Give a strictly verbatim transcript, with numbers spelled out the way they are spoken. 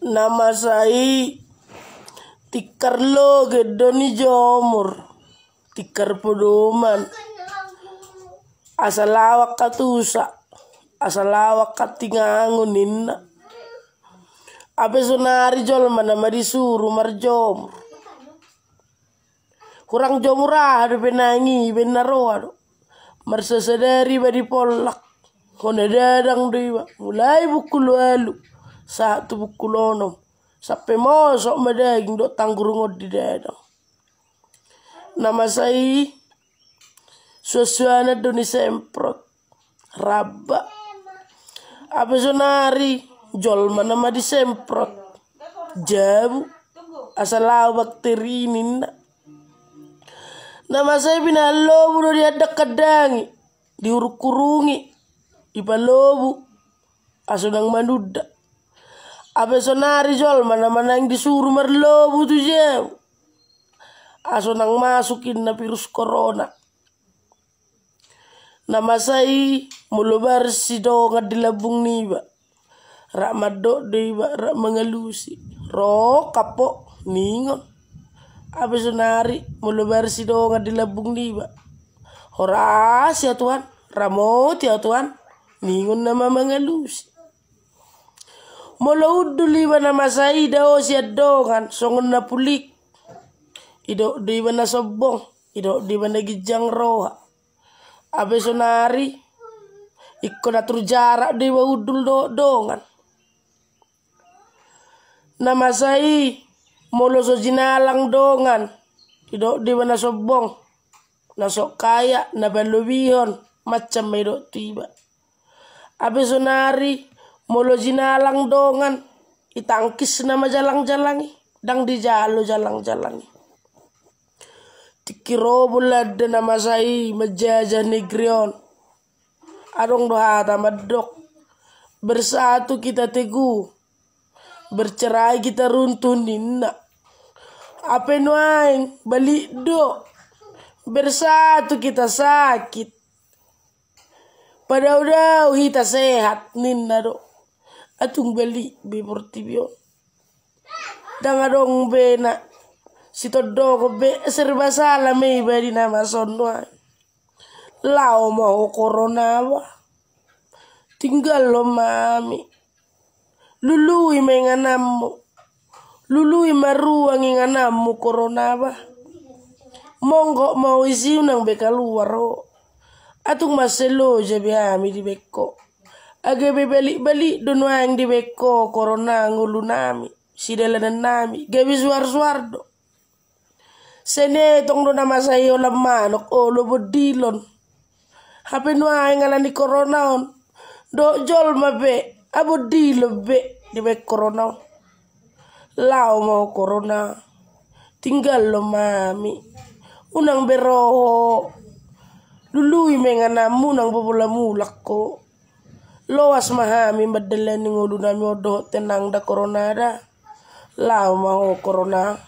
Na masa i tingkar loge do nijomur, tingkar podoman. Asa laho angka tusa, asa laho angka tingangu ninna. Hape sonari jolma nama disuru marjomur. Hurang jomur aha dope naeng i, baen na roa do. Marsasadari iba di pollak. Hona dadang do iba, mulai pukul ualu sahat tu pukul onom. Sampe mosok ma daging dohot tanggurung on didadang. Na masa i suansuanan do nisemprot ramba. Hape sonari jolma nama disemprot jabu, asa laho bakteri ninna. Na masa i pinahan lobu do dihandanghandangi, diurungurungi, dipalobu, asa unang manunda. Hape sonari jolma nama naeng disuru marlobu tu jabu, asa unang masuk inna virus korona. Na masa i molo barsi dongan di lambung niba, rap mandok do iba, rap mangalusi. Ro kapo ningon. Hape sonari molo barsi dongan di lambung niba, horas ia Tuhan, ramoti ia Tuhan, ningon nama mangalusi. Molo hundul iba na masa i dao sian dongan songon na pulik, didok do iba na sombong, didok do iba na ginjang roha. Hape sonari ingkon atur jarak do iba hundul dohot dongan. Na masa i molo so jinalang dongan, didok do iba na sombong, na sok kaya, na palobihon, macam ma didok tu iba. Hape sonari molo jinalang dongan, ditangkis nama jalangjalang i, ndang dijalo jalangjalang i. Tingki ro Bolanda na masa i manjajah negeri on, adong do hata mandok, bersatu kita teguh, bercerai kita runtuh ninna. Hape nuaeng balik do, bersatu kita sakit, padaodao hita sehat ninna do. Atung balik be portibi on. Ndang adong be na sitondongon be, serba salah ma iba di na masa on nuaeng. Laho ma ho korona bah. Tinggalhon ma hami. Lului ma ingananmu. Lului ma ruang ingananmu korona bah. Monggok ma ho disi, unang be kaluar ho. Atung mansai loja be hami dibaen ho. Age be balik-balik do nuaeng dibaen ho korona ngolunami, sidalanannami, gabe suar-suar do. Sai na etong do na masa i holan manuk, olo bondilon. Hape nuaeng ala ni korona on, dohot jolma pe, a bondilon be dibaen korona on. Laho ma ho korona, tinggalhon ma hami. Unang be ro ho. Lului ma ingananmu, unang be pola mulak ho. Loas ma hami mandalani ngolunami on dohot tenang da korona da. Laho ma ho korona.